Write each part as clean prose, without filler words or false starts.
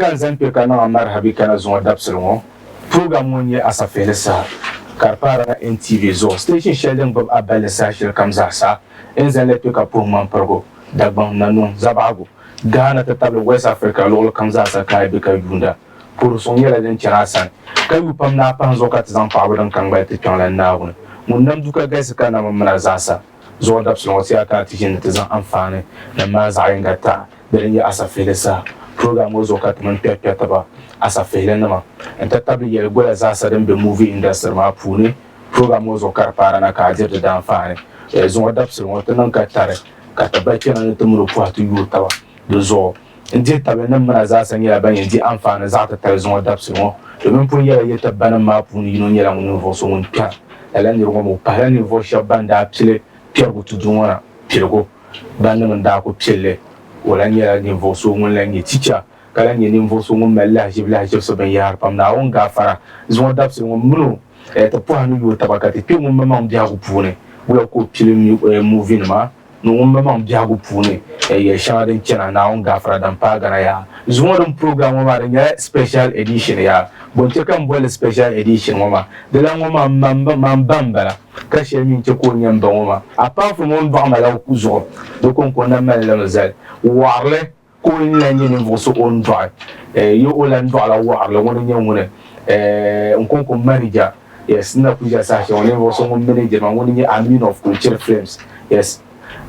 ka n zani kpe ka niŋ a marihabi kana zuŋɔ dabisili ŋɔ. Program ŋɔ n-nyɛ Asafihili saha ka di paara na NTV zuɣu, station shɛli din gbubi a balli saha shɛli kam zaa sa. N zani li kpe ka puhi ŋmampirigu, Dagbaŋ, Nanuŋ, Zabaɣigu, Ghana ti tabili West Africa luɣili kam zaa sa ka a yi be ka yuunda. Puhiri suŋ nyɛla din chani a sani, ka yu pam ni a pahi zuɣu ka ti zaŋ paɣibu din ka ŋmali ti kpiɔŋlan Naawuni ŋun nam du ka galisi ka nam m-mina zaa sa. Zuɣu dabisili ŋɔ ti yaa ka a ti ʒini ni ti zaŋ anfaani nim maa zaɣ yinga ti a, di ni nyɛ asafihili saha. Program ŋɔ zuɣu ka ti mini kpɛrikpɛritiba, asafihilinima n-ti tabili yɛligola zaasa din be movie industry maa puuni. Program ŋɔ zuɣu ka di paara na ka a diri di daanfaani. Zuŋɔ dabisili ŋɔ ti niŋ ka tari ka ti ba kpɛna ni ti mini o pɔhi ti yooi taba di zuɣu. N dihi tabili ni m mina zaasa nyɛla ban yɛn di anfaani zaɣ titali zuŋɔ dabisili ŋɔ, domin pun yɛla yi ti banim maa puuni yino nyɛla ŋun ninvuɣ so ŋun kpɛra. Lala niriba ŋɔ mi o pahila ninvuɣ shɛba ban daa pili kpɛrigu tudu ŋɔ na piligu. Bannim n-daa ku pili li. O lan nyɛla ninvuɣ so ŋun lan nyɛ ticha, ka lan nyɛ ninvuɣ so ŋun mali lahiʒibu lahiʒibisi binyahari pam. Naawuni gaafara zuŋɔ dabisili ŋɔ m min o ti pɔhi ni yooi taba ka ti kpe ŋun maŋmaŋ biɛhigu puuni. Wula ka o pili muuvinima? Ni ŋun maŋmaŋ biɛhigu puuni yɛl shɛŋa din chana Naawuni gaafara din paai Ghana yaa. Zuŋɔ din program ŋɔ maa di nyɛla special edition yaa. Bɔ n-chɛ ka m boli li special edition ŋɔ maa? Di lan ŋɔ maa man ba m-bala ka shɛli mi n-chɛ ka o nyɛ m ba ŋɔ maa. Apart from o ni dɔɣi ma la zuɣu, di kɔŋko n na mali li mi zali wɔɣirili ka o ni lan nyɛ ninvuɣ so o ni dɔɣi. Yo o lan dɔɣila wɔɣirili ŋuni n-nyɛ ŋuni n kɔŋko manager. Yes, n na kuli ʒiya saha shɛli ŋɔ ninvuɣ so ŋun manage ma ŋuni n-nyɛ Amin of Kulchiri Films. Yes,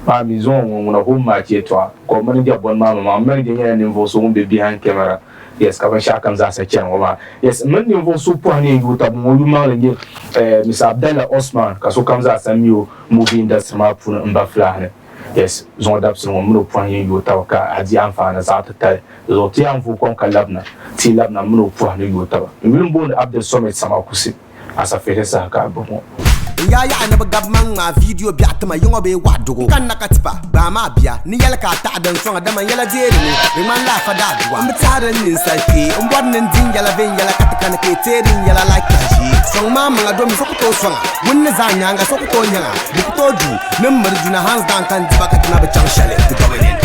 maa mi zuŋɔ ŋɔ ŋuna ka o maai ti yɛtɔɣa ka o manager bɔni maa maŋmaŋ. M manager nyɛla ninvuɣ so ŋun be behind camera. Yes, ka binshɛɣu kam zaasa chani ŋɔ maa. Yes, m mini ninvuɣ so pɔhi ni yɛn yooi taba ŋɔ o yu maŋli n-nyɛ Mister Abdallah Osman ka sokam zaasa mi o movie industry maa puuni m ba Fulani. Yes, zuŋɔ dabisili ŋɔ m mini o pɔhim yɛn yooi taba ka a di anfaani zaɣ titali. Di zuɣu ti yaa n-vooi kom ka labina, ti yi labina m mini o pɔhim ni yooi taba. N yuli m-booni Abdul Somit Samakusi, Asafihili saha ka a gbubi ŋɔ. N yaa yaɣi ni bi gabi ma ŋ-ŋmaai viidiyo biɛɣu ti ma yiŋɔ bee waɣidugu. N kanna ka tipa gbaai ma a bia ni yɛli ka a taɣi din sɔŋa dama n yɛla deeri mi di ŋmanila afa daadua. M bi tɛhiri n ninsal kpee m bɔri ni n di n yɛla viɛnyɛla ka ti kani ka yi teeri n yɛla like ka ʒee. Sɔŋ maa maŋa domi so ku tooi sɔŋa ŋun ni zaa nyaaŋa so ku tooi nyaŋa bɛ ku tooi du ni m miri duna hands down ka n diba ka ti na bi chaŋ shɛli di dominant.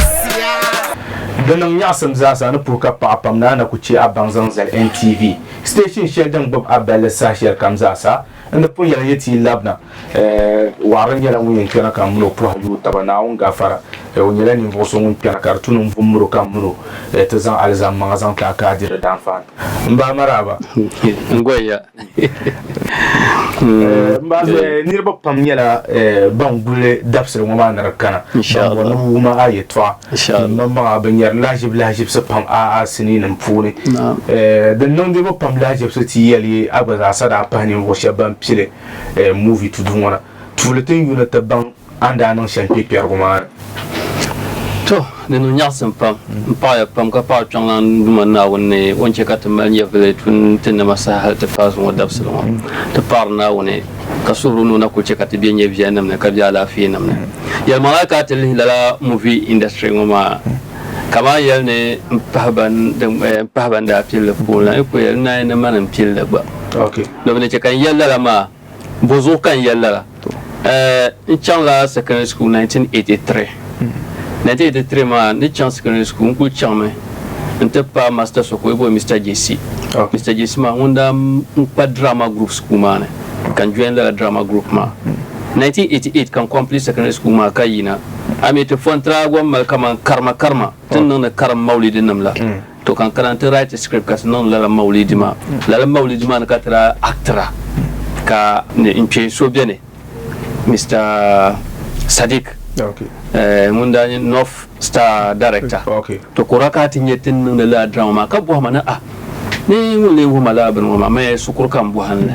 Di niŋ nyaɣisim zaasa ni puhi ka paɣa pam ni a na ku che a baŋ zaŋ zali NTV station shɛli din gbubi a balli saha shɛli kam zaasa. N di pun yɛli yi ti yi labina, Waɣiri nyɛla ŋun yɛn kpɛna ka m min o pɔhi yooi taba. Naawuni gafara, o nyɛla ninvuɣ so ŋun kpɛna ka di tu ni m vum mir o ka m min o ti zaŋ alizam maŋa zaŋ ti a ka a di di daanfaani. M ba maraaba. N goya. M ba niriba pam nyɛla ban guli dabisili ŋɔ maa ni di kana. Ban bɔri ni bɛ wum a yɛtɔɣa. Maŋmaŋa bɛ nyari lahiʒibu lahiʒibisi pam a siniinim puuni. Din niŋ niriba pam lahiʒibisi ti yɛli a gba zaa sa daa pahi ninvuɣ shɛba ban pili movie tudu ŋɔ na. Tuuli ti ni yuuni ti baŋ a ni daa niŋ shɛm kpe kpɛrigu maa ni. To, di niŋ nyaɣisim pam. M paɣiya pam ka paɣi Kpiɔŋlan Duuma Naawuni ni o ni chɛ ka ti mali nyɛvili tun ti nima saha hal ti paai zuŋɔ dabisili ŋɔ. Ti paɣiri Naawuni ka suhiri o ni o na kul chɛ ka ti be nyɛviyanim ni ka be alaafeenim ni. Yɛlimaŋli a ka a ti lihi lala movie industry ŋɔ maa, kaman yɛli ni m pahi ban daa pili li puuni la, n yi kul yɛli naai ni mani m-pili li gba. Domin di chɛ ka n yɛli lala maa, bɔzuɣu ka n yɛli lala? N chaŋla secondary school 1983. 1983 maa n ni chaŋ secondary school n kuli chaŋmi n-ti paai master so ka o booni Mister Jesse. Mister Jesse maa ŋun daa n-kpa drama group school maa ni ka n join lala drama group maa. 1988 ka n complete secondary school maa ka yina. A mi ti fɔntira gba mali kaman karima karima ti ni niŋdi karim maulidi nim la. To ka n kana n-ti write script ka ti niŋdi lala maulidi maa. Lala maulidi maa ni ka ti daa actira ka n kpee so beni Mister Sadiq ŋun daa nyɛ North Star director. To ka o daa kana ti nya ti ni niŋdi lala drama maa ka bɔhi ma ni ah ni ŋun lee wuhi ma lala bini ŋɔ maa ma yɛli shikuru ka m bɔhi n li.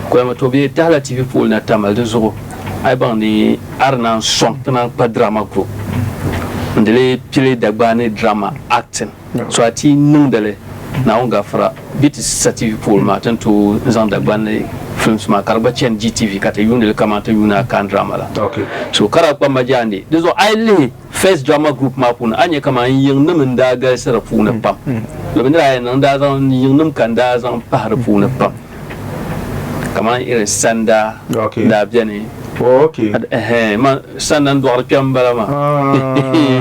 Ka o yɛli ma to bɛ tahila TV pool na Tamale di zuɣu a yi baŋ ni a di naan sɔŋ ti naan kpa drama group n di lee pili Dagbani drama acting so a ti niŋdi li Naawuni gafara bɛ ti sa TV pool maa ti ni tooi zaŋ Dagbani films maa ka di gba chani GTV ka ti yuundi li kamani ti yuuni Akan drama la so ka daa kpa ma jaande di zuɣu a yi lihi First drama group maa puuni a ni nya kaman yiŋnim n-daa galisi di puuni pam. Domin di daa yɛn niŋ n-daa zaŋ yiŋnim ka n daa zaŋ pahi di puuni pam. Kaman irin Sanda daa beni, Oh, okay. Ɛhɛn, ma sanda n dɔɣiri kpɛm m-bala maa.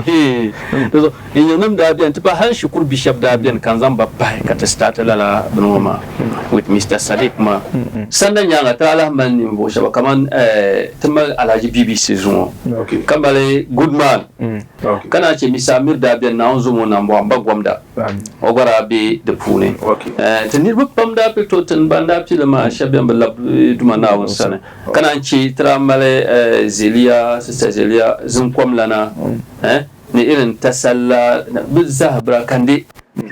Di zuɣu n yiŋnim daa beni, ti pahi hali shikuru bi shɛba daa beni ka n zaŋ ba pahi ka ti start lala bini ŋɔ maa with Mister Sadiq maa. Sanda nyaaŋa ti daa lahi mali ninvuɣ shɛba kaman ti mali Alhaji BBC zuŋɔ ka mali Goodman ka naan che Mister Amir daa beni Naawuni zom o nambɔɣu m ba Gomda. O gba daa be di puuni. Ti niriba pam daa pili to tin ban daa pili maa shɛba bɛn bi labi Duuma Naawuni sani ka naan che ti daa mali Zelia, Sister Zelia Zinkomlana ni irin Tasalla bɛ zaa bɛ daa kandi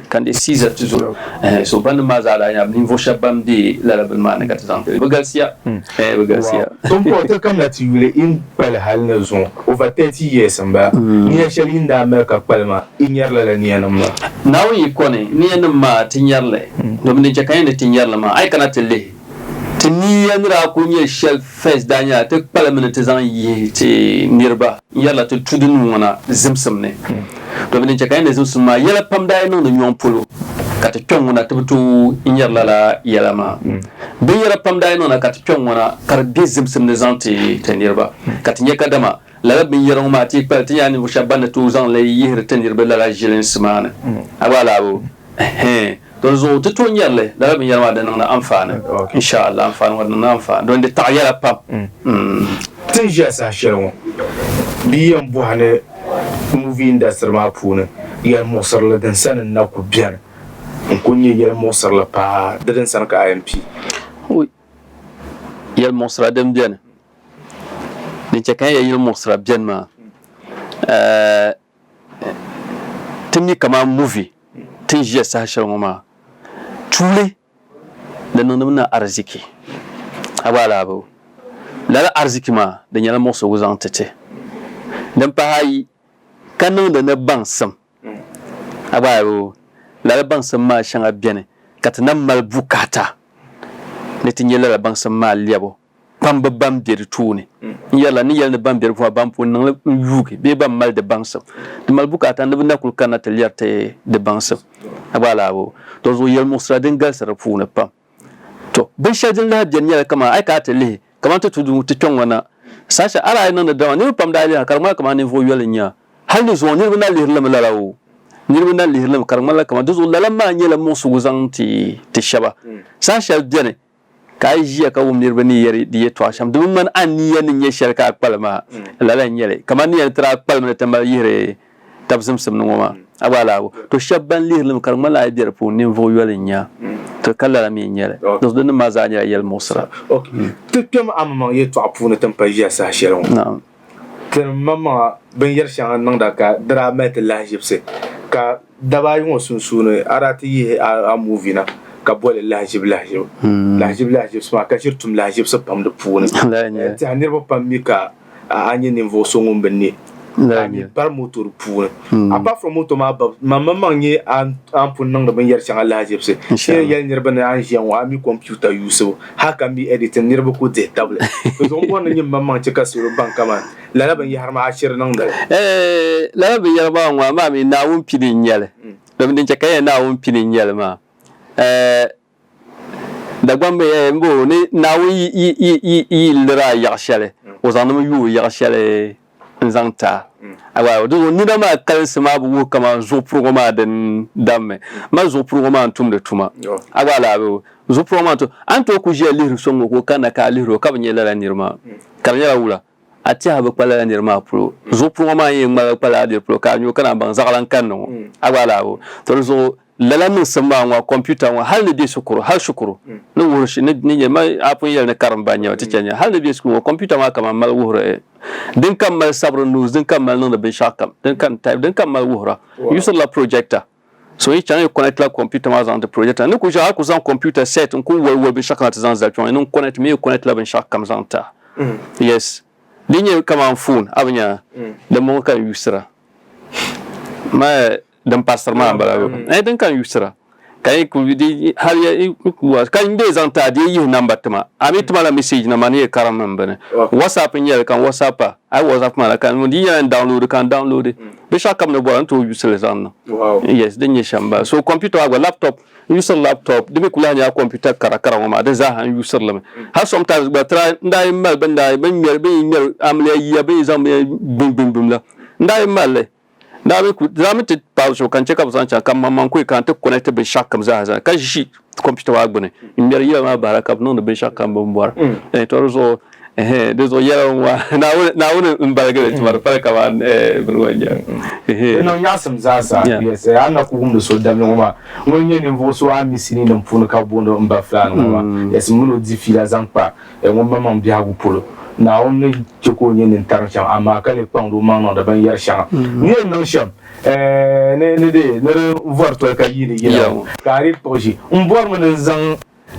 kandi Caesar ti zuɣu. So bannim maa zaa daa nyɛla ninvuɣ shɛba ban be lala bini maa ni ka ti zaŋ pili. Bɛ galisiya, bɛ galisiya. Pumpɔŋɔ ti kamina ti yuli n kpali hali ni zuŋɔ over 30 years m-bala. Nia shɛli yi ni daa mali ka kpali maa, yi nyari lala nianim maa? Naawuni yi kɔni nianim maa ti nyari li, domin din chɛ ka yi ni ti nyari li maa, a yi kana ti lihi ti niya ni daa kul nyɛ shɛli first daa nyɛla ti kpalimi ni ti zaŋ yihi ti niriba n-yɛrila ti tudu nuu ŋɔ na zimsim ni, domin din chɛ ka yi ni zimsim maa yɛla pam daa yi niŋdi nyɔŋ polo ka ti kpɛŋ ŋɔ na ti bi tooi nyari lala yɛla maa. Binyɛra pam daa yi niŋda ka ti kpɛŋ ŋɔ na ka di be zimsim ni zaŋ ti ti niriba ka ti nya kadama lala binyɛra ŋɔ maa ti yi kpali ti nyɛla ninvuɣ shɛba ban ni tooi zaŋ li yihiri ti niriba lala ʒilinsi maa ni. A gba alaabo? Ɛhɛn. Dinzuɣu ti tooi nyari li lala binyɛra maa di niŋdi anfaani. Insha Allah anfaani ŋɔ di niŋdi anfaani domin di taɣi yɛla pam. Ti ni ʒiya saha shɛli ŋɔ bɛ yɛn bɔhi ni movie industry maa puuni yɛlimuɣisirili din sani n-na kuli beni n-kuli nyɛ yɛlimuɣisirili paa di din sani ka IMP. Yɛlimuɣisira din beni din chɛ ka n yɛli yɛlimuɣisira beni maa ti mi kamani movie ti ni ʒiya saha shɛli ŋɔ maa tuuli di niŋdimi na ariziki a gba alaabo lala ariziki maa di nyɛla muɣisigu zaŋ ti ti din pahi ayi ka niŋdi ni baŋsim a gba alaabo lala baŋsim maa shɛŋa beni ka ti na mali bukaata ni ti nya lala baŋsim maa lɛbu kpamba ban be di tooni. N yɛrila ni yɛli ni ban be di puuni ban pun niŋli n-yuugi bee ban mali di baŋsim. Di mali bukaata ni bɛ na kuli kanna ti lɛri ti di baŋsim. A gba alaabo. Dinzuɣu yɛlimuɣisira din galisi di puuni pam. To, binshɛli din lahi beni nyɛla kaman a yi kana ti lihi kaman ti tudu ti kpe ŋɔ na saha shɛli a daa yi niŋdi dama niriba pam daa lihi ka di ŋmanila kaman ninvuɣ yoli n-nyɛ a. Hali ni zuŋɔ niriba na lihiri li mi lala o. Niriba na lihiri li mi ka di ŋmanila kaman di zuɣu lala maa nyɛla muɣisigu zaŋ ti ti shɛba. Saha shɛli beni Ka a yi ʒiya ka wum niriba ni yɛri di yɛtɔɣa shɛm, di bi ŋmani a nia ni nyɛ shɛli ka a kpalim maa. Lala n-nyɛ li. Kamani ni yɛn tiri a kpalimi ni ti mali yihiri tab zimsim ni ŋɔ maa, a gba alahibu. To shɛba ban lihiri li mi ka di ŋmanila a yi be di puuni ninvuɣ yoli n-nyɛ a. To ka lala mi n-nyɛ li. Di nim maa zaa nyɛla yɛlimuɣisira. Ok. Ti kpɛm amaŋmaŋ yɛtɔɣa puuni ti ni pa ʒiya saha shɛli ŋɔ. Naam. Ti maŋmaŋa binyɛr shɛŋa niŋda ka di daa mali ti lahiʒibisi ka Daba ayi ŋɔ sunsuuni a daa ti yihi a movie na ka boli lahiʒibu lahiʒibu. Lahiʒibu lahiʒibisi maa ka ʒiri tum lahiʒibisi pam di puuni. N tɛha niriba pam mi ka a nyɛ ninvuɣ so ŋun bi ne ka a mi bari moto di puuni. Apart from moto maa babu, man maŋmaŋ nyɛ a ni pun niŋdi binyɛr shɛŋa lahiʒibisi. N yɛn yɛli niriba ni a ni ʒiya ŋɔ a mi computer yuusibu hali ka mi editing niriba ku dihi tabili. Di zuɣu m bɔri ni nyini maŋmaŋ chɛ ka salo baŋ kaman Lala binyɛhiri maa a shiri niŋdi li? Eeh, lala binyɛra maa ŋɔ amaa mi Naawuni pini n-nyɛ li. Domin din chɛ ka yɛli Naawuni pini n-nyɛ li maa, eeh, Dagbamba yɛli m-bo ni Naawuni yi, yi, yi, yi liri a yaɣ shɛli, o zaŋdimi yooi yaɣ shɛli n-zaŋ ti a. Awaai, di zuɣu nina maa kalinsi maa bi wuhi kaman zuɣupurigu maa din dammi. Man zuɣupurigu maa n-tumdi tuma. Awaai lala zuɣupurigu maa n-tum, a ni tooi ku ʒiya lihiri so ŋ-ŋɔ ka o kanna ka a lihiri o ka bi nya lala niri maa, ka di nyɛla wula? A tɛha bi kpa lala niri maa polo. Zuɣupuri ŋɔ maa n-yɛn ŋmaligi kpa lala niri polo ka a nya o ka naan baŋ zaɣila n-kanni ŋɔ. A gba alahibu. To di zuɣu lala niŋsim maa ŋɔ, computer ŋɔ, hali ni be shikuru, hali shikuru ni wuhiri shi, ni ni nyɛ, ma a pun yɛli ni karimba n-nyɛ ba, teacher n-nyɛ ba, hali ni be shikuru ŋɔ, computer maa kaman mali wuhiri din kam mali sabiri news, din kam mali niŋdi binshɛɣu kam, din kam type, din kam mali wuhira, n-yusirila projector. So yi chaŋ yi connect la computer maa zaŋ ti projector ni ku ʒe a ku zaŋ computer set n ku woli woli binshɛɣu kam ti zaŋ zali kpɛŋɔ ni n connect mi yi connect la binshɛɣu kam zaŋ ti a yes di nyɛ kaman phone a bi nya din bɔŋɔ ka n yusira ma din pasiri maa n bala eh din ka n yusira ka yi ku di hali ya ka n dee zaŋ ti a di yihi number tima a mi tima la message na ma ni yɛ karim n bini whatsapp n nyɛli ka n whatsapp a a yi whatsapp maa la ka di nyɛla n download ka n download Binshɛɣu kam ni bɔra n tooi yusi li zaŋ niŋ. Yes, din nyɛ shɛm m-bala. So computer maa gba, laptop, N yusiri laptop, di mi ku lahi nyɛla computer kara kara ŋɔ maa, di zaaha n yusiri li mi. Hali sometimes gba try n daa yi mali bɛ ni daa bɛ ni ŋmɛri bɛ ni yi ŋmɛri amiliya yiya bɛ ni yi zaŋ binyɛra gbim gbim gbim la, n daa yi mali li n daa mi ku di daa mi ti paai zuɣu ka n chɛ ka bɛ zaŋ chaŋ ka m maŋmaŋ ku yi ka n ti connect binshɛɣu kam zaaha zali ka ʒi computer maa gbuni n ŋmɛri yila maa bahira ka bɛ niŋdi binshɛɣu kam bɛ ni bɔra. To di zuɣu di zuɣu yɛla ŋɔ maa Naawuni m baligi li tima di pali kaman bini ŋɔ n-nyɛ li. Di niŋ nyaɣisim zaasa, yes, a ni na ku wumdi so damli ŋɔ maa, ŋuni n-nyɛ ninvuɣ so a mi sinii nim puuni ka booni o m ba Fulani ŋɔ maa, yes, m mini o di fiila zaŋ kpa ŋun maŋmaŋ biɛhigu polo. Naawuni ni chɛ ka o nyɛ nintariŋ shɛm, amaa ka lee kpaŋdi o maŋ niŋdi binyɛr shɛŋa ni yɛn niŋ shɛm ni ni di vɔri toli ka yiini yila ŋɔ, ka a dii kpuɣi ʒi. M bɔrimi ni n zaŋ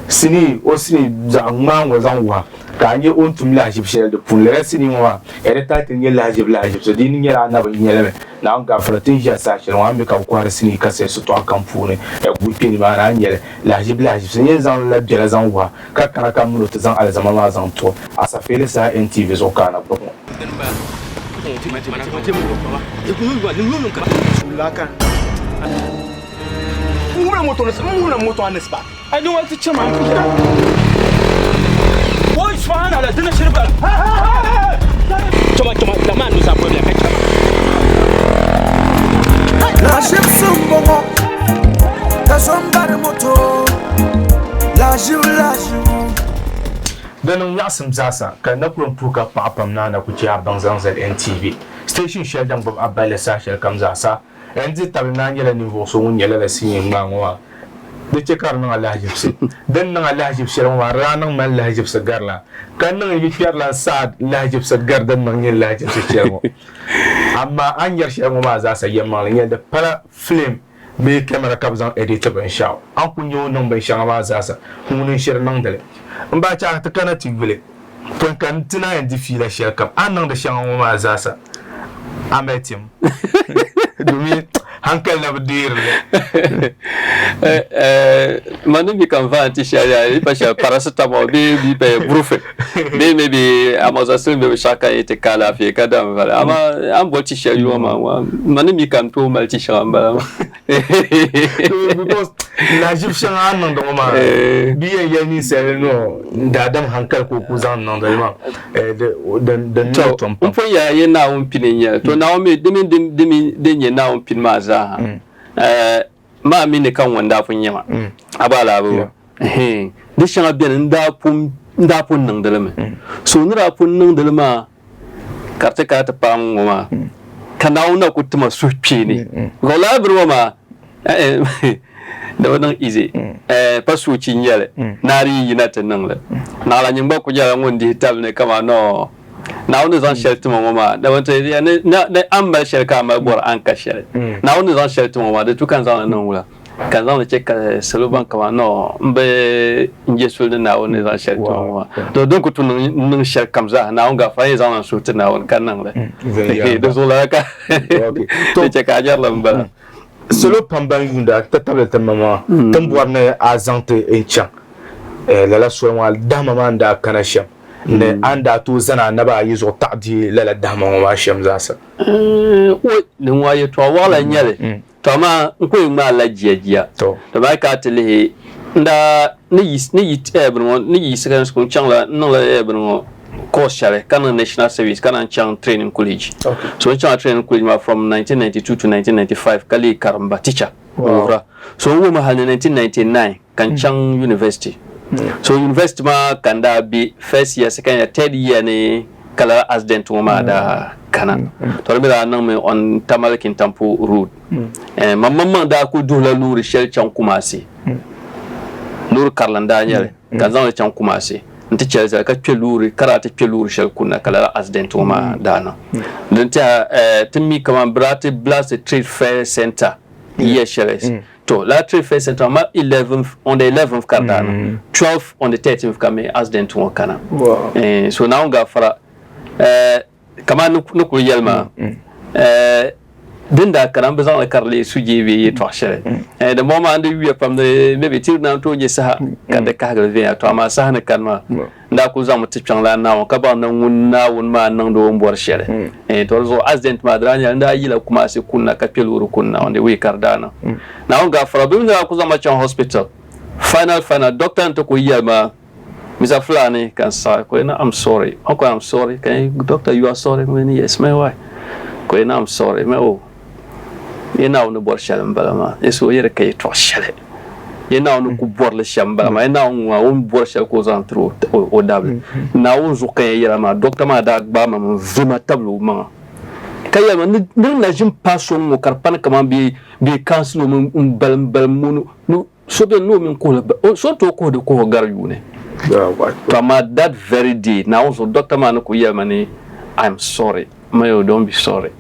Sinii, o sinii zaɣ ŋmaa ŋɔ zaŋ wuhi ka a nya o ni tum lahiʒibu shɛli di puuni. Lala sinii ŋɔ maa, ka di title nyɛ Lahiʒibu Lahiʒibisi. Di ni nyɛla anabi n-nyɛ li mi. Naawuni gaafara ti ni ʒiya saha shɛli ŋɔ, a ni mi ka bɛ kɔhiri sinii kasɛt sitɔɣu kam puuni. Guui kpe nimaani a ni nya li. Lahiʒibu Lahiʒibisi n-yɛn zaŋ li la biɛla zaŋ wuhi ka kana ka m min o ti zaŋ alizama maa zaŋ ti o. Asafeeli saha NTV zuɣu ka a na gbubi ŋɔ. Lahaʒibisi m-bɔŋɔ ka so m-bari moto lahaʒibu lahaʒibu. Di niŋ nyaɣisim zaasa ka na kuli m-puhi ka paɣa pam naa na ku chɛ a baŋ zaŋ zali NTV station shɛli din gbubi a balli saha shɛli kam zaasa. N di tabili ni a nyɛla ninvuɣ so ŋun nyɛ lala sinii ŋmaa ŋɔ maa, di chɛ ka di niŋ a lahiʒibisi. Di ni niŋ a lahiʒibi shɛli ŋɔ maa, di daa niŋ mani lahiʒibisi gari la, ka niŋ yi kpɛrilan Saad lahiʒibisi gari din niŋ nyini lahiʒibisi shɛli ŋɔ. Amaa a ni nyari shɛli ŋɔ maa zaasa yɛlimaŋli n-nyɛ di pala filim bee kamɛra ka bɛ zaŋ ɛditi binshɛɣu. A ni kul nya o ni niŋ binshɛŋa maa zaasa, ŋuni n-shiri niŋdi li. M ba chɛ a ti kana ti yuli. Pɔi ka n ti naan yɛn di fiila shɛlikam, a ni niŋdi shɛŋa ŋɔ maa zaasa, a mali tim domin hankali na bi deeri li. Man ni mi ka n vaai n-ti shɛli yaa, yi pa shɛli paracetamol bee bɛ yi pa brufen bee maybe amoxicillin bee binshɛɣu ka n yi ti ka alaafee ka dam vali. Amaa a ni boli ti shɛli yuma maa ŋɔ, man ni mi ka n tooi mali ti shɛŋa m-bala maa. Because lahiʒibu shɛŋa a ni niŋdi ŋɔ maa bɛ yɛn yɛli ninsali ni daadam hankali ka o ku zaŋ niŋdi li maa din niŋ tom pam. M pun yɛla yi Naawuni pini n-nyɛ li. To Naawuni mi di mini di mini din nyɛ Naawuni pini maa zaa ha maa mi ni ka ŋɔ n-daa pun nyɛ ma. A gba alahi bi Di shɛŋa beni n daa pun niŋdi li mi. So n ni daa pun niŋdi li maa ka di ti kana ti paai ŋ-ŋɔ maa, ka Naawuni na ku ti ma suhukpeeni. Because lala bini ŋɔ maa, di bi niŋ easy. Pa soochi n-nyɛ li, ni a di yi yina ti niŋ li. Naɣila nyin gba ku nyɛla ŋun dihi tab ni kaman noo Naawuni ni zaŋ shɛli ti ma ŋɔ maa, dama ti yɛliya ni a ni mali shɛli ka a mali bɔri a ni ka shɛli. Naawuni ni zaŋ shɛli ti ma ŋɔ maa, di tu ka n zaŋ li niŋ wula? Ka n zaŋ li chɛ ka salo baŋ kaman noo m bi je suli ni Naawuni ni zaŋ shɛli ti ma ŋɔ maa. To din ku tu niŋ shɛlikam zaa, Naawuni gaafara yi zaŋ la n suhu ti Naawuni ka niŋ li. Di zuɣu lala ka di chɛ ka a nyari li m-bala. Salo pam ban yuunda ti tabili ti maŋmaŋa ti ni bɔri ni a zaŋ ti n-chaŋ lala soli ŋɔ dahima maa ni daa kana shɛm ni a ni daa tooi zani a naba ayi zuɣu taɣi deei lala dahima ŋɔ maa shɛm zaasa. Oi, din ŋɔ yɛtɔɣ wɔɣila n-nyɛ li. To amaa n ku yɛn ŋmaai la jia jia. To maa ka a ti lihi n daa ni yi ni yi eh bini ŋɔ ni yi secondary school n chaŋla n niŋla eh bini ŋɔ course shɛli ka niŋ national service ka naan chaŋ training college. So n chaŋla training college maa from 1992 to 1995 ka leei karimba teacher n wuhira. So n wuhimi hali ni 1999 ka n chaŋ university. So university maa ka n daa be first year, second year, third year ni ka lala accident ŋɔ maa daa kana. To di mi daa niŋmi on Tamale Kintampo road. Man maŋmaŋ daa kuli duhila loori shɛli chaŋ Kumasi. Loori karili n daa nyɛ li ka n zaŋ li chaŋ Kumasi n-ti chɛli zali ka kpe loori ka daa ti kpe loori shɛli kunna ka lala accident ŋɔ maa daa niŋ. Din tiɛha ti mi kaman bɛ daa ti blast Trade Fair Centre yiya shɛli. To lala Trade Fair Centre maa 11th on the 11th ka di daa niŋ 12th on the 13th ka mi accident ŋɔ kana. So Naawuni gaafara kamani ni kuli yɛli maa din daa kana n bi zaŋli ka di leei sujee bee yɛltɔɣa shɛli. Din bɔŋɔ maa n di yuya pam ni maybe ti naan tooi nya saha ka di kahigili viɛnyɛla. To amaa saha ni kani maa n N daa kuli zaŋmi ti kpiɔŋlan Naawuni ka baŋ ni ŋun Naawuni maa niŋdi o ni bɔri shɛli. Eeh to di zuɣu accident maa di daa nyɛla n daa yila Kumasi kunna ka kpe loori kunna on the way ka di daa niŋ. Naawuni gaafara bɛ mi ni daa kuli zaŋ ma chaŋ hospital final final doctor ni ti kuli yɛli ma Mister Fulani ka n saɣi ka o yɛli ni I'm sorry o kuli I'm sorry ka n yɛli doctor you are sorry ka o yɛli ni yes my why ka o yɛli ni I'm sorry ma oh Ye Naawuni ni bɔri shɛli m-bala maa. Ye so o yɛli ka yɛtɔɣ shɛli. Ye Naawuni ni ku bɔri li shɛm m-bala maa. Ye Naawuni ŋun maa, o ni bɔri shɛli ka o zaŋ tiri o dabili. Naawuni zuɣu ka n yɛn yɛli a maa, dɔkta maa daa gbaai ma mi n-vi ma tabili o maŋa ka yɛli ma ni di na ʒi m-paai so ŋ-ŋɔ ka di pani kaman bɛ kansili o mi m-balimbalim o ni so beni ni o mini kuhili so ni tooi kuhi di kuhi gari yuuni. To amaa that very day Naawuni zuɣu doctor maa ni kuli yɛli ma ni I'm sorry ma yo don't be sorry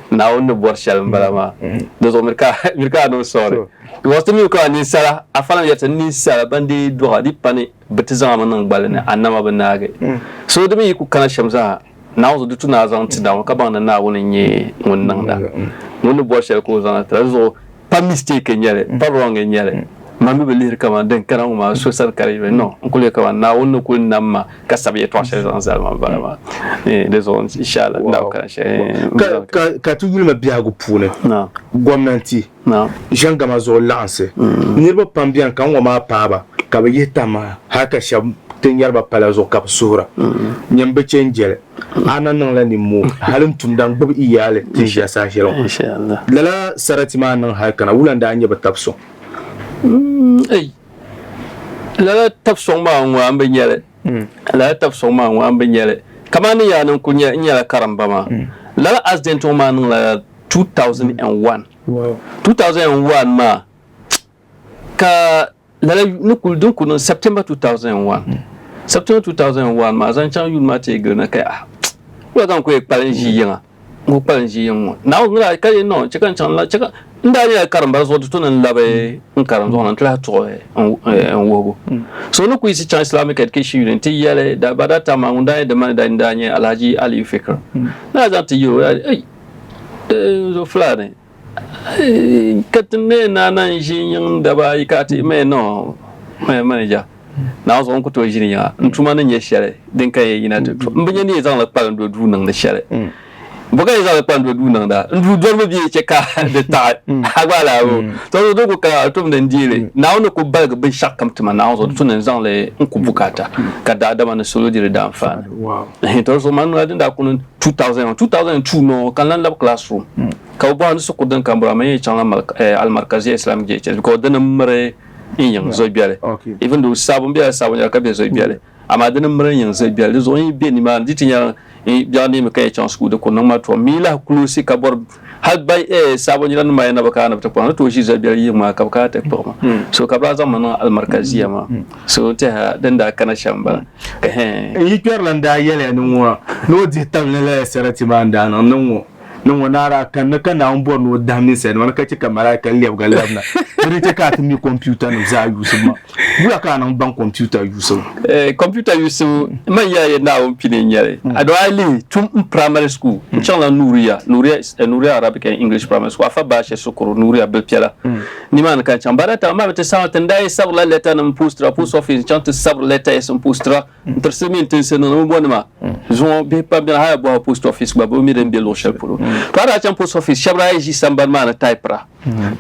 Naawuni ni bɔri shɛli m-bala maa di zuɣu miri ka miri ka a niŋ sorry because ti mi ka ninsala afa nim yɛriti ninsala ban dii dɔɣa di pani bɛ ti zaŋ a mi niŋ gbali ni a nama bi naagi so di mi yi ku kana shɛm zaa Naawuni zuɣu di tu ni a zaŋ ti Naawuni ka baŋ ni Naawuni n-nyɛ ŋun niŋda ŋun ni bɔri shɛli ka o zaŋ tira di zuɣu Pa mistake n nyɛli, pa wrong n nyɛli. Man mi bi lihiri kaman din kana ŋɔ maa so sani ka di yuli. No, n kuli yɛli kaman Naawuni ni kuli nam ma ka sabi yɛtɔɣ shɛli zaŋ zali ma m-bala maa. Di zuɣu inshallah n daa bi kana shɛli. Ka, ka ti yuli ma biɛhigu puuni, gomnanti, ʒengama zuɣu laɣinsi, niriba pam beni ka ŋɔ maa paai ba ka bɛ yihi tama hali ka shɛba ti nyari ba pala zuɣu ka bɛ suhira. Nyini bi chɛ n-jɛli. A na niŋla nimmoo hali n-tumda n-gbubi iyaali ti ʒiya saha shɛli ŋɔ. Lala sarati maa niŋ hali kana, wula n-daa nyɛ bɛ tab sɔŋ? Ei! Lala tab sɔŋ maa ŋɔ a ni bi nya li. Lala tab sɔŋ maa ŋɔ a ni bi nya li. Kamani ni yaa ni n kuli nya n nyɛla karimba maa. Lala accident ŋɔ maa niŋla 2001. 2001 maa ka Lala ni kuli din kuli niŋ September 2001 September 2001 maa zaŋ chaŋ yuuni maa ti gili na ka ah wula ka n ku yɛn kpalim ʒi yiŋa n ku kpalim ʒi yiŋ ŋɔ Naawuni daa ka yɛn no chɛ ka n chaŋ la chɛ ka n daa nyɛla karimba zuɣu di tu ni n labi n karim zuɣu na n ti lahi tuɣi n wuhibu so ni ku yiɣisi chaŋ Islamic Education Union ti yɛli by that time maa ŋun daa nyɛ di manager n daa nyɛ Alhaji Aliyu Fikir ni daa zaŋ ti yɛli o ei zo Fulani Ka ti neei naa na n-ʒi yiŋ daba ayi ka ti maya no manager Naawuni zuɣu n ku tooi ʒini yiŋa n tuma ni nyɛ shɛli din ka yɛn yina ti tum. M bi nya ni yi zaŋli kpalim do duu niŋdi shɛli. Bɔ ka yi zaŋli kpalim do duu niŋda? N duu dɔrimi bee chɛ ka di taɣi a gba alahibu. To di ku kana a tumdi n deei li. Naawuni ni ku baligi binshɛɣukam ti ma Naawuni zuɣu di tu ni n zaŋ li n ku bukaata ka daadama ni salo di di daanfaani. To di zuɣu man din daa kuni 2001, 2002 nɔɔ ka n lan labi classroom. Ka bɛ bɔhi ni shikuru din ka m-bɔra ma yɛn chaŋla Al-Markaziyya Islamic JHS because dini m-miri n yiŋ Zogbeli. Even though Sabu m bela Sabu nyɛla ka be Zogbeli amaa dini m-miri n yiŋ Zogbeli. Di zuɣu n yi be nimaani di ti nyɛla biɛɣu neemi ka yɛn chaŋ shikuru di ku niŋ ma tom. Mi lahi close ka bɔri hali ba Sabu nira ni ma yɛn na bi kana ni bɛ ti kpuɣi ma ni tooi ʒi Zogbeli yiŋ maa ka bɛ kana ti kpuɣi ma. So ka bɛ daa zaŋ ma niŋ Al-Markaziyya maa. So n tɛha din daa kana shɛm m-bala. N yi kpɛrila n daa yɛliya ni ŋɔ ni o dihi tabili ni lala sarati maa n daa niŋ ni ŋɔ. Ni ŋɔ naa daa kanna ka Naawuni bɔri ni o dahim ninsalinima ni ka chɛ ka malaika lɛbiga labina ni di chɛ ka a ti mi kompiutanima zaa yuusibu maa. Wula ka a niŋ baŋ kompiuta yuusibu? Kompiuta yuusibu, man yɛla yɛ Naawuni pini n-nyɛ li. A dɔɣi a lihi tum m primary school, n chaŋla Nuuriya, Nuuriya, Nuuriya Arabic and English Primary School, Afa Baashe shikuru, Nuuriya Bilpiɛla. Nimaani ka n chaŋ. By that time, m ma mi ti saɣim ti n daa yi sabirila lɛtanima m-postira post office, n chaŋ ti sabiri letters m-postira. N tiri silimiin tinsi niŋ ni bɛ bɔnima zuŋɔ bihi pam beni hali bɔha post office gba bɛ mi din be luɣ shɛli polo. To a daa chaŋ post office shɛba daa yi ʒi sambani maa ni taipira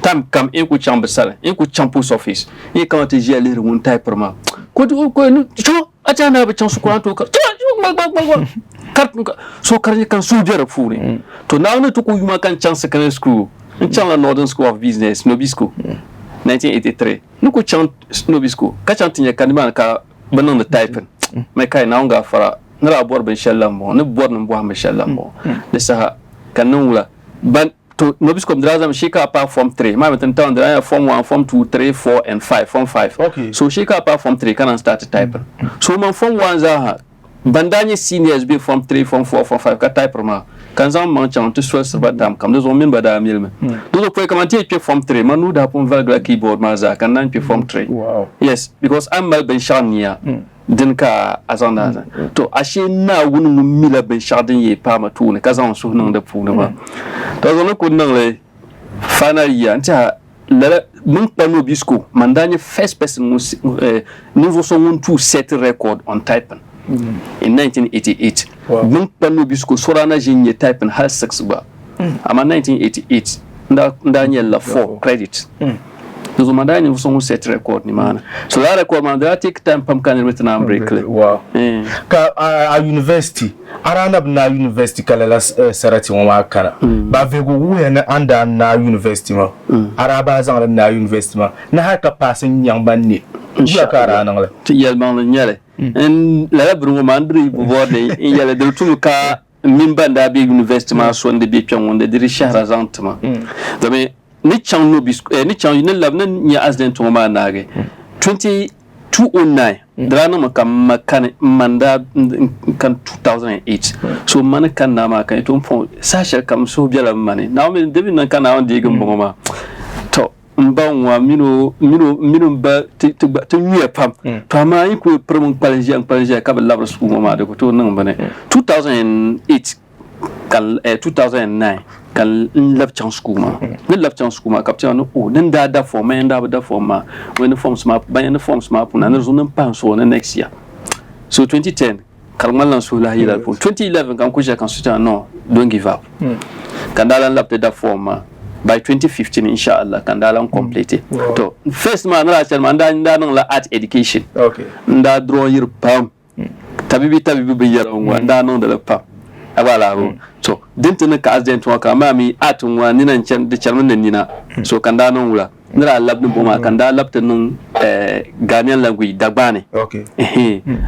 time kam n ku chaŋ bɛ sani n ku chaŋ post office n yi kana ti ʒiya lihiri ŋun taipiri maa ka o ko ni chaŋ a ti a naa bi chaŋ shikuru a ni tooi kari chaŋ kari so ka di nyɛ ka n suhu be di puuni to Naawuni ti ku yuma ka n chaŋ secondary school n chaŋla Northern School of Business Nobisco 1983 ni ku chaŋ Nobisco ka chaŋ ti nya ka nimaani ka bɛ niŋdi typing mai kai Naawuni gaafara ni daa bɔri binshɛli la m-bɔŋɔ ni bɔri ni m bɔhim binshɛli la m-bɔŋɔ di saha ka n niŋ wula ban to Nobisco di daa zaŋmi shee ka a paai form 3 maa mi ti ni taŋ di daa nyɛla form 1 form 2 3 4 and 5 form 5 okay. So shee ka a paai form 3 ka naan start typing so man form 1 zaaha Ban daa nyɛ seniors be form 3, form 4, form 5 ka typiri maa, ka n zaŋ m maŋ chaŋ nti solisiri ba time kam, di zuɣu m mini ba daa milimi. Di zuɣu pɔi kaman ti yi kpe form 3, man nuu daa pun valigila keyboard maa zaa ka n naan kpe form 3. Yes, because a ni mali binshɛɣu nia, dini ka a zaŋdi a zaŋ. To ashee Naawuni ŋun mila binshɛɣu din yee paai ma tooni ka zaŋ n suhu niŋ di puuni maa. To zuɣu ni kuli niŋ li final year n-tɛha. Lala bɛ ni kpa Nobisco, man daa nyɛ first person ŋun ninvuɣ so ŋun tuui set record on typing in 1988. Bɛ ni kpa Nobisco so daa na ʒi n-nyɛ typing hali 6 gba, amaa 1988 n daa nyɛ la 4 credit. Di zuɣu man daa nyɛ ninvuɣ so ŋun set record nimaani. So lala record maa di daa take time pam ka niriba ti naan break li. Ka a university A daa na bi naai university ka lala sarati ŋɔ maa kana. Ba vihigu wuhiya ni a ni daa naai university maa, a daa bahi zaŋli naai university maa ni hali ka paasi n-nyaŋ ban ne. Wula ka a daa niŋ li? Ti yɛlimaŋli n-nyɛ li. N lala bini ŋɔ maa n diri bi bɔri ni n yɛli di tumi ka m mini ban daa be university maa so n-di be kpɛŋ ŋɔ n-di di shɛhira zaŋ ti ma. Domi ni chaŋ ni chaŋ ni labi ni nya accident ŋɔ maa naagi 2009 di daa niŋmi ka m ma kani m ma n daa kani 2008 so m ma ni kani naa maa ka to n pɔŋ saha shɛli kam n suhu bela m ma ni Naawuni mi di mi niŋ ka Naawuni deegi m bɔŋɔ maa to m ba ŋɔ mini o mini m ba ti nyuya pam to amaa yi kuli pirim n kpalim ʒiya n kpalim ʒiya ka bi labiri sukuu ŋɔ maa di ku tooi niŋ bini 2008 ka 2009 ka n labi chaŋ sukuu maa ni labi chaŋ sukuu maa ka bi chaŋ ni o ni daa da fɔm ban yɛn daa bi da fɔm maa o ni forms maa ban yɛn ni forms maa puuni ni di zuɣu ni n pahi n suhu ni next year so 2010 ka di ŋmanila n suhu lahi yila di puuni 2011 ka n kuli ʒiya ka n suhu chaŋ no don't give up ka n daa lan labi ti da fɔm maa by 2015 inshallah ka n daa lan complete to first maa ni daa chani maa n daa niŋla art education n daa draw yiri pam Tabibi tabibi binyɛra ŋɔ n daa niŋdi li pam a gba lahi to din ti niŋ ka accident ŋɔ ka amaa mi art ŋɔ nina n chani di chanimi ni nina so ka n daa niŋ wula ni daa labi ni bɔ maa ka n daa labi ti niŋ Ghanaian language Dagbaani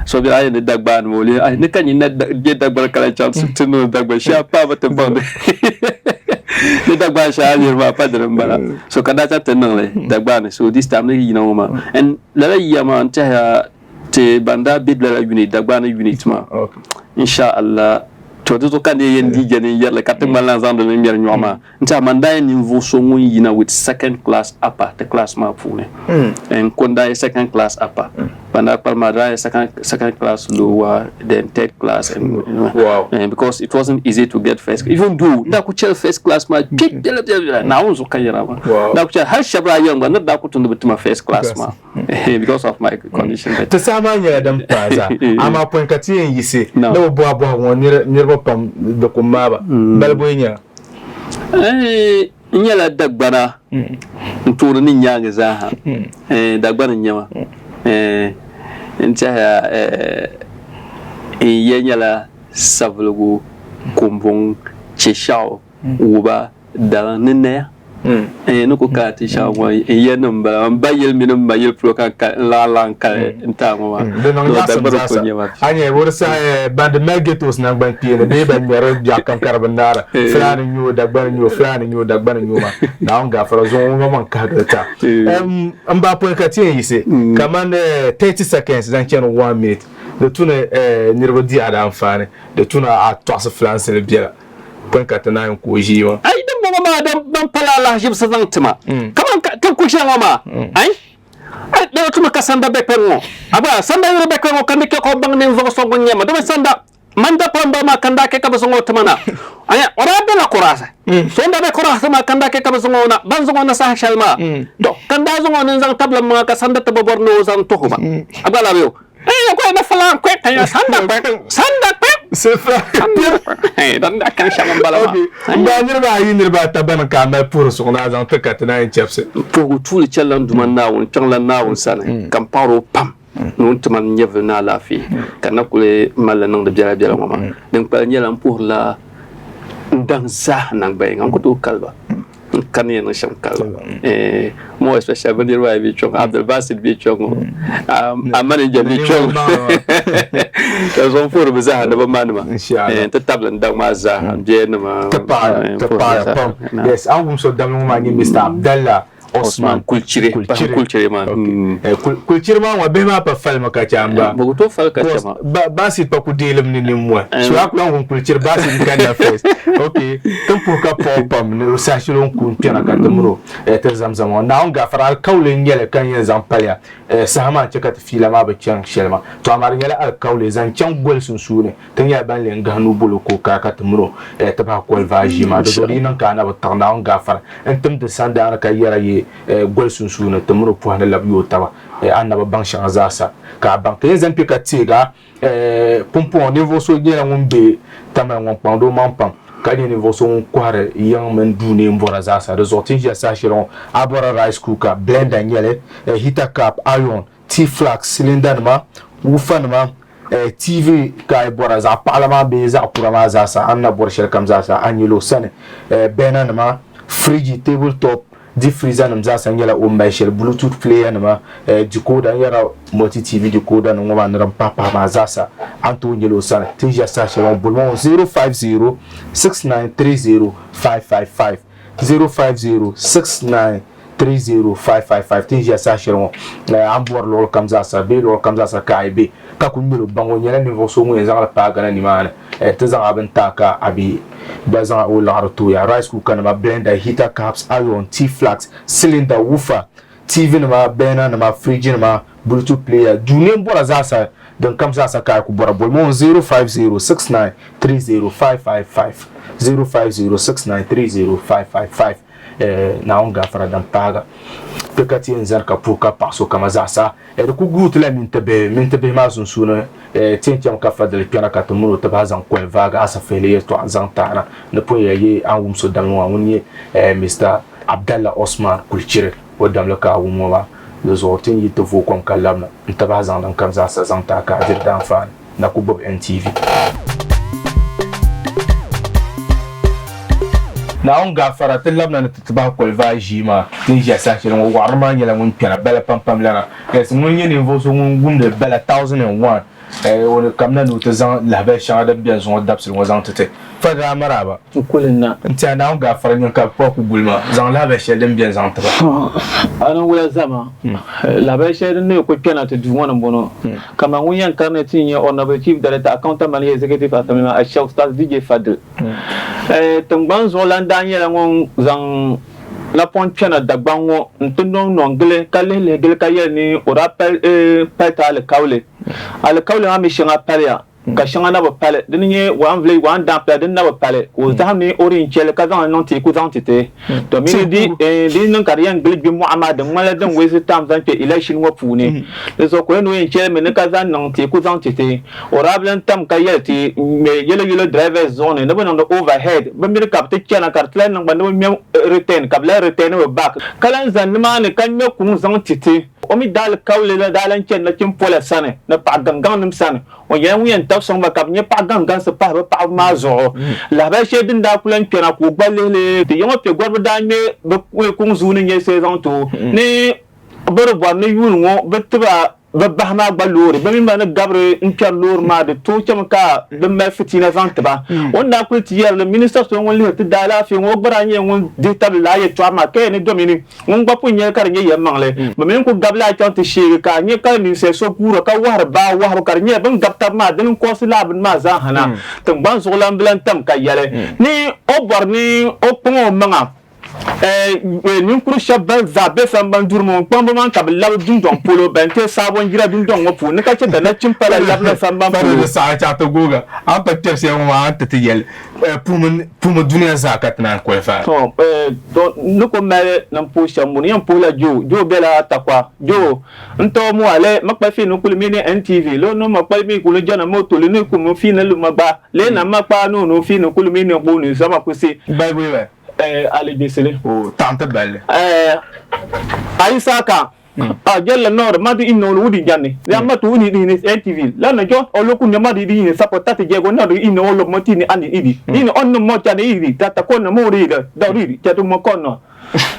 so bɛ a yɛn ni Dagbaani maa o lee ni ka nyin na bɛ Dagbani ka lahi chaŋ ti niŋ Dagbani shee a paai bi ti baŋdi ni Dagbaani shɛli a ni yiri maa pa dini m-bala so ka n daa chaŋ ti niŋli Dagbaani so this time ni yina ŋɔ maa and lala yiya maa n tɛhiya Ti ban daa be lala unit, Dagbani unit maa, insha Allah, to di zuɣu ka n yɛn dii je ni n yɛri li ka ti ŋmanila n zaŋdi li ŋmɛri nyɔɣu maa. N tɛha man daa nyɛ ninvuɣ so ŋun yina with second class upper ti class maa puuni. N ko n daa nyɛ second class upper. Ban daa kpalim maa daa nyɛ second, second class lower then third class and, Wow. because it wasn't easy to get first even though n daa ku chɛli first class maa kpe biɛla biɛla biɛla Naawuni zuɣu ka n yɛra maa. Wow. N daa ku chɛli hali shɛba daa yɛlim gba ni di daa ku tumdi bi tima first class maa. because of my condition. Ti saha maa nyɛla din paai zaa, amaa pɔi ka ti yɛn yiɣisi ni bi bɔhi bɔhigu ŋɔ niriba pam di ku maai ba. Balibu yi nyɛla? N nyɛla Dagbana n tooni ni n nyaaŋa zaa ha. Dagbani n-nyɛ ma. N tɛhiya n ya nyɛla Savelugu, Kumbuŋ, Cheshɛɣu, Wuba, Daliŋ ni Naya. N ni ku kali ti shɛŋa ŋɔ n ya nim m-bala m ba yili mini m ma yili polo ka n kali n laɣim laɣim kali n taai ŋɔ maa. Di niŋ nyaɣisim zaasa. A nya o di saha ban di mali ghettos naŋgban kpeeni bee ban ŋmɛri biɛɣu kam ka di bi naara Fulani n-nyɛ o Dagbani n-nyɛ o Fulani n-nyɛ o Dagbani n-nyɛ o maa. Naawuni gaafara zuŋɔ ŋɔ maŋ kahigili ti a. M ba pɔi ka ti yɛn yiɣisi kamani 30 seconds zaŋ chani 1 minute di tu ni niriba di a di anfaani di tu ni a tɔɣisi Fulaansili biɛla. Pɔi ka ti naan ku o ʒii maa. Ayi dimbɔŋɔ maa din ban pala alahiʒibisi zaŋ ti ma, kaman ka ti ku ʒiya ŋɔ maa, ayi, ayi, di tumi ka sanda be kpe ŋ-ŋɔ. A gba, sanda yuli be kpe ŋ-ŋɔ ka ni chɛ ka o baŋ ninvuɣ so ŋun nyɛ ma, domi sanda man dapɔri m-bala maa ka n daa chɛ ka bɛ zaŋ o ti ma na. Anya, o daa bela Kɔrɔsi. So n-daa be Kɔrɔsi maa ka n daa chɛ ka bɛ zaŋ o na. Ban zaŋ o na saha shɛli maa, tɔ, ka n daa zaŋ o ni n-zaŋ tabili m maŋa ka sanda ti bi bɔri ni o zaŋ tuhi ma. A gba labi o. N daa niriba ayi niriba ata bani ka a mali puhiri suŋ ni a zaŋ ti ka ti naan chɛbisi. Puhigu tuuli chɛlila n Duuma Naawuni kpiɔŋlan Naawuni sani, ka m paɣir o pam ni o ni ti ma n nyɛvili ni alaafee, ka n na kuli mali li niŋdi biɛlabiɛla ŋɔ maa. Din kpalim nyɛla m puhirila n daŋ zaa naŋgbayiŋga, n ku tooi kali ba. N ka ni yɛn niŋ shɛm kali more especially bi niriba ayi bɛ kpɛ ŋɔ Abdulbasit bɛ kpɛ ŋɔ a manager bɛ kpɛ ŋɔ ka zaŋ puhiri bi zaaha ni bi ma nima n ti tabili n daŋ maa zaaha n bia nima ti paɣaya pam yes a ni wum so damli ŋɔ maa nyɛ Mister Abdallah Osman Kulchiri Kulchiri maa Kulchiri maa ŋɔ bihi maa pa falimi ka chɛ a ba bɛ ku tooi fali ka chɛ ma Basit pa ku deei li mi ni nimmɔhi so a ku lahi wum Kulchiri Basit n kanna first ok tin puhi ka paɣi pam ni saha shɛli o ni ku n-kpɛna ka ti mini o ti zamzam ŋɔ Naawuni gaafara alikauli n-nyɛ li ka n yɛn zaŋ paliya saha maa n-chɛ ka ti fiila maa bi chaŋ shɛli maa to amaa di nyɛla alikauli zaŋ chaŋ goli sunsuuni Ti nyɛla ban lee n-gahi nuu bol o ka o kaai ka ti mini o ti bahi koli vaai ʒii maa. Di zuɣu di yi niŋ ka a na bi taɣi Naawuni gaafara n-tim ti sandaani ka yɛra yee. ti goli sunsuuni ti mini o pɔhi ni labi yooi taba a ni na bi baŋ shɛŋa zaasa ka a baŋ ka yɛn zani kpe ka teeg a. Pumpɔŋɔ ninvuɣ so nyɛla ŋun be Tamale ŋun kpaŋdi o maŋ pam ka nyɛ ninvuɣ so ŋun kɔhiri yiŋ mini duu neen bɔra zaasa. Di zuɣu ti ni ʒiya saha shɛli ŋɔ a bɔra rice cooker, blender n-nyɛ li, heater cup, iron, tea flask, cylinder nima, woofer nima, TV ka a yi bɔra zaɣ paɣila maa bee zaɣ kura maa zaasa a ni na bɔri shɛli kam zaasa a nyɛla o sani. Burner nima, fridge, table top, deep freezer nim zaasa nyɛla o ni mali shɛli, bluetooth player nima, decoder n yɛra multi TV decoder nim ŋɔ maa ni din pahi pahi maa zaasa a ni tooi nyɛla o sani. Ti ni ʒiya saha shɛli ŋɔ bolima ŋɔ 050 6930 555 050 69 30555 Ti ni ʒiya saha shɛli ŋɔ, a ni bɔri luɣili kam zaasa bee luɣili kam zaasa ka a yi be ka ku ŋmɛl o baŋ o nyɛla ninvuɣ so ŋun yɛn zaŋ li paai Ghana nimaani nti zaŋ a bini ti a ka a bi gba zaŋ o liɣiri tooi a. Rice cooker nima, blender, heater cups, iron, tea flask, cylinder, woofer, TV nima, burner nima, fridge nima, bluetooth player, duu neen bɔra zaasa din kam zaasa ka a yi ku bɔra bolimi o 0506930555, 0506930555. Naawuni gaafara din paaga kpe ka ti yɛn zani ka puhi ka paɣi sokama zaasa. Di ku guui ti la minti bihi minti bihi maa sunsuuni ti yɛn chami ka fadili kpɛna ka ti mini o ti bahi zaŋ koli vaagi asafihili yɛltɔɣa zaŋ ti a na. Ni pun ya yi a ni wum so damli ŋɔ ŋuni nyɛ Mister Abdallah Osman Kulichiri o damli ka a wum ŋɔ maa. Di zuɣu ti ni yi ti vooi kom ka labina n-ti bahi zaŋ din kam zaasa zaŋ ti a ka a diri di anfaani. Na ku gbubi NTV. Naawuni gaafara ti labina ni ti ti bahi koli vaai ʒii maa. Ti ni ʒiya saha shɛli ŋɔ, waɣiri maa nyɛla ŋun kpɛra bala pam pam lana. Yes, ŋuni n-nyɛ ninvuɣ so ŋun wumdi bala 1001, o ni kamina ni o ti zaŋ lahabali shɛŋa din beni zuŋɔ dabisili ŋɔ zaŋ ti ti. Faridaa maraaba. N kuli na. N tiɛha Naawuni gaafara nyin ka bɛ ku guli ma zaŋ lahabali shɛli din beni zaŋ ti ba. A ni wula zama, lahabali shɛli din ni ku kpɛna ti duu ŋɔ ni m-bɔŋɔ, Kaman ŋun yɛn karindi ti n-nyɛ Honourable Chief Director Accountant Manager Executive Assemblyman Asha Ustaz DJ Fadil. Tiŋgbani zuɣulan daa nyɛla ŋun zaŋ napɔŋ kpɛna Dagbaŋ ŋɔ n-ti nɔŋ nɔŋ gili ka lihi lihi gili ka yɛli ni o daa pali ti alikauli. Alikauli maa mi shɛŋa paliya. Ka shɛŋa na bi pali, di ni nyɛ one village one dump la, din na bi pali, ka o zahim ni o di yɛn chɛli ka zaŋ li niŋ teeku zaŋ ti ti. To mini di di niŋ ka di yɛn gili gbi mɔɣu maa di ŋmanila din waste time zaŋ kpe election ŋɔ puuni. Di zuɣu ka o yɛn ni o yɛn chɛli mi ni ka zaŋ niŋ teeku zaŋ ti ti. O daa bi lan tam ka yɛli ti ŋmɛ yellow yellow drivers zuɣu ni ni bɛ niŋdi overhead, bɛ miri ka bɛ ti chana ka di ti lahi niŋ ba ni bɛ ŋmɛm return ka bɛ lahi return bɛ back. Ka lan zani nimaani ka ŋmɛ kuŋ zaŋ ti ti. O mi daalikauli la daa lan chani nachimpola sani ni paɣ gaŋgaŋnim sani. O nyɛla ŋun yɛn tab sɔŋ ba ka bɛ nyɛ paɣ gaŋgaŋsi pahi bɛ paɣiba maa zuɣu. Lahibali shɛli din daa ku lan kpɛna ka o gba lihi li, ti yiŋɔ piɛgɔriba daa ŋme bɛ kuŋ zuu ni nyɛ shɛli zaŋ ti o ni bɛ di bɔri ni yuuni ŋɔ bɛ ti ba bɛ bahi maa gba loori. Bɛ mini ba ni gabiri n-kpɛri loori maa di tooi chami ka di mali fitiina zaŋ ti ba. O ni daa kuli ti yɛri li, minista so ŋun lihiri ti daalaafee ŋɔ o gba daa nyɛla ŋun dihi tabili lala yɛltɔɣa maa ka yɛli ni domini Ŋun gba pun nyɛli ka di nyɛ yɛlimaŋli. Bɛ mi n-ku gabi lala chaŋ ti sheegi ka a nya ka ninsal so guura ka wahiri baa wahibu ka di nyɛla bɛ ni gabi taba maa dini n-kɔrisi lala bini maa zaa ha na. Tiŋgbani zuɣulanbila n-tam ka yɛli ni o bɔri ni o kpaŋ o maŋa ninkuri shɛba ban zaa be samban duri ŋɔ n-kpaŋ bɛ maŋ ka bɛ labi dundɔŋ polo ban ti Saabɔnjira dundɔŋ ŋɔ puuni ni ka che ka nachim pala labina samban polo. Di saha chaɣ ti googa a ni pa kpɛri shɛli ŋɔ maa a ni ti ti yɛli Puhimi dunia zaa ka ti naan qualify. To, to ni ku mali ni m-puhi shɛm m-bɔŋɔ. N yɛn puhila Joe. Joe bela Tarkwa. Joe, n tɔɔ mu a le ma kpali fi ni kuli mi ni NTV. Lo ni ma kpali mi kuli jana mo toli ni ku mi fi ni lu ma gba. Le na ma kpaa ni o fi ni kuli mi ni kpu ni zama kusi. Balibu yi ba? Aligbisili. O, taɣim ti balli. Ayisaka. A jella nɔɔri ma di inɔɔli wudi janni ya ma tu ni di ni NTV la na jo oloku ne ma di di ni sapo tati jego na di ino olo mo ti ni ani idi di ni onno mo cha ni idi tata ko na mo ri da da ri cha tu mo ko no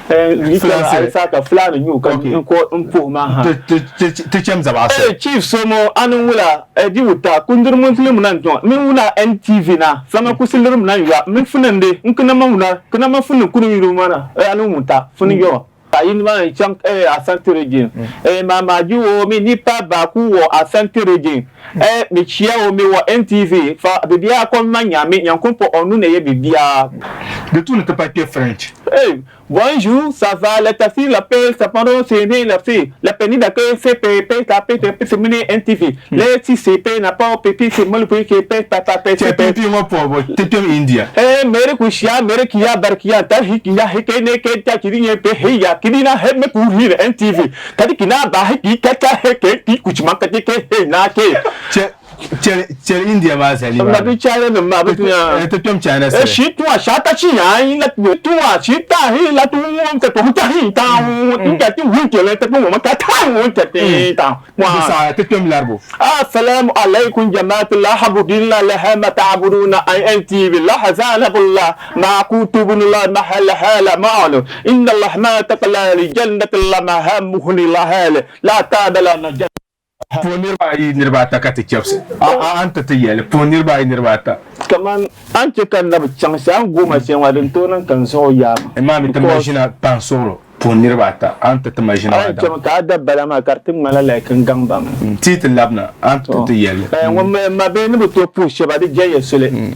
eh Fulani sa ka fulani nyu ka ko mpo ma ha ti chem zaba ase eh chief somo anu wula eh di wuta kundur mun film nan to min wula NTV na sama kusilir nan ya min funande nkina ma wula kina ma funu kunu yuru mana eh anu muta funu yo Ka yini maa n chaŋ Asante region. Mamaji wo mi nipa baako wɔ Asante region. Mekyia wo mewɔ NTV fa biribiara kɔ ma Nyame Nyankopɔn ɔno na ɛyɛ biribiara. Di tu ni ti pa kpe French. Bonjour, ça va, la taxi, la paix, ça pendant c'est né, la C, la peine d'accueil, C, P, P, K, P, T, P, C, M, N, T, V. Les T, C, P, na pa, P, P, C, M, L, P, K, P, P, P, P, C, P. P, P ŋɔ pɔhibɔ ti kpɛm India. Eh, mere kushia, mere kiya, bar kiya, ta hi kiya, he ke ne ke ta kiri nye pe he ya, kiri na he me ku hi N, T, V. Kadi kina ba he ki ka ta he ke ki kuchima ka ke he na ke. Chɛ chɛli India maa zali maa. Ma bi China nim maa bi tuya. Ti kpɛm China Eh, sili. shi tuwa sha ta chi ya yi la tuwa shi ta hi la tu wu ta tu ta hi ta wu tu ta ti wu te le ta tu ma ka ta wu ta ti ta Di wa saɣaya ti kpɛm Laribu. السلام عليكم جماعة الله حبودين لها ما تعبدون اي ان تي بالله حزانة الله مع كتب الله محل حالة معلو إن الله ما تقلى لجنة الله ما همه الله لا تاب لنا جنة Puhi niriba ayi niriba ata ka ti chɛbisi. A a a ni ti ti yɛli puhi niriba ayi niriba ata. Kaman a ni chɛ ka n na bi chaŋ shɛli, a ni gooi ma shɛli maa, din tooi niŋ ka n zuɣu yaai ma. Imaam ti Because maʒina pahi suɣulo puhi niriba ata, a ni ti ti maʒina a maa ni dama. chɛmi ka a da bala maa ka di ti ŋmanila like n gaŋ ba mi. Ti yi ti labina, a ni ti ti yɛli. Ŋun mi ma bee ni bi tooi puhi shɛba di jɛya soli.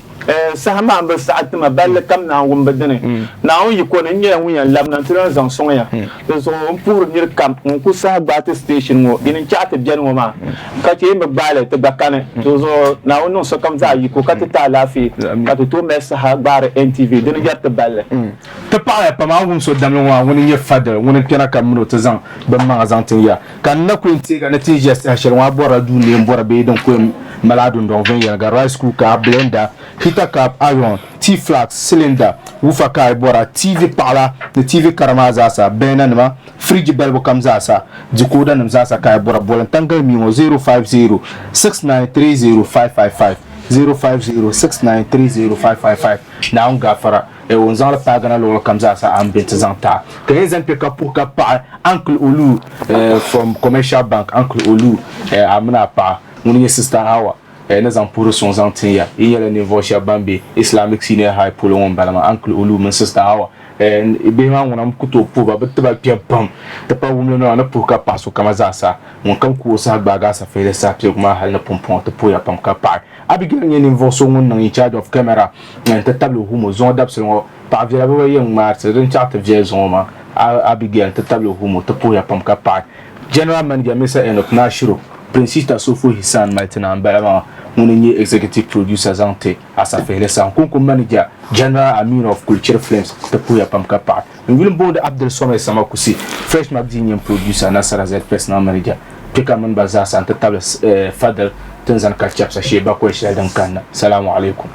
Saha maa m-bi saɣi ti ma balli kam Naawuni bi dini. Naawuni yiko ni n nyɛla ŋun yɛn labina nti lan zaŋ sɔŋ ya. Di zuɣu m puhiri nir kam ŋun ku saha gbaai ti station ŋɔ yi ni chaɣi ti beni ŋɔ maa ka chɛ yi mi gbaai li ti gba kani. Di zuɣu Naawuni niŋ sokam zaa yiko ka ti ti alaafee ka ti tooi mali saha gbaari NTV dini yɛri ti balli. Ti paɣiya pam a ni wum so damli ŋɔ maa, ŋuni n-nyɛ Fadil, ŋuni n-kpɛna ka m min o ti zaŋ bɛ maŋa zaŋ tin ya. Ka n na ku yɛn teegi a ni ti ni ʒiya saha shɛli ŋɔ, a bɔrila duu n-lee m-bɔra bee din ku yɛn mali a dundɔŋ viɛnyɛliŋga, rice cooker, blender, heater cup, iron, tea flask, cylinder, woofer ka a yi bɔra, TV paɣila ni TV kara maa zaasa, burner nima, fridge balibu kam zaasa, decoder nim zaasa ka a yi bɔra, boli n-tangali mii ŋɔ 050 6930 555, 050 6930 555. Naawuni gaafara. O ni zaŋ li paai Ghana luɣili kam zaa sa a ni be nti zaŋ ti a. Ka yɛn zani kpe ka puhi ka paɣi Uncle Olu from Commercial Bank, Uncle Olu a mini a paɣa ŋuni nyɛ Sister Hawa ni zaŋ puhiri suŋ zaŋ tin ya. Yi nyɛla ninvuɣ shɛba ban be Islamic Senior High polo ŋɔ m-bala maa. Uncle Olu mini Sister Hawa bihi maa ŋuna m ku tooi puhi ba, bɛ tiba kpɛm pam. Ti pa wumli nɔya ni puhi ka paɣi sokama zaa sa. Ŋun kam ku o saha gbaagi a safihili saha piligu maa hali ni pumpɔŋɔ ti puhiya pam ka paɣi. Abigail nyɛ ninvuɣ so ŋun niŋ in charge of camera n-ti tabili Humo zuŋɔ dabisili ŋɔ. Paɣa viɛla bɛ bi yɛn ŋmaari ti din chaɣ ti viɛli zuŋɔ maa. Abigail n-ti tabili Humo ti puhiya pam ka paɣi. General Manager Mr Enoch Nashiru, Princita Sofo Hisan mali ti naan bala maa ŋuni n-nyɛ Executive Producer zaŋ ti Asafihili Saha Nkunku Manager General Aminu of Kulchiri Films ti puhiya pam ka paɣi. N yuli m-booni Abdul Somai Samakusi, Fresh Magazine nyɛ m producer, Nasara Z Personal Manager. Kpeka mini ba zaasa n-ti tabili Fadil ti ni zani ka chɛbisa shee bakɔi shɛli din kanna. Salamu alaikum.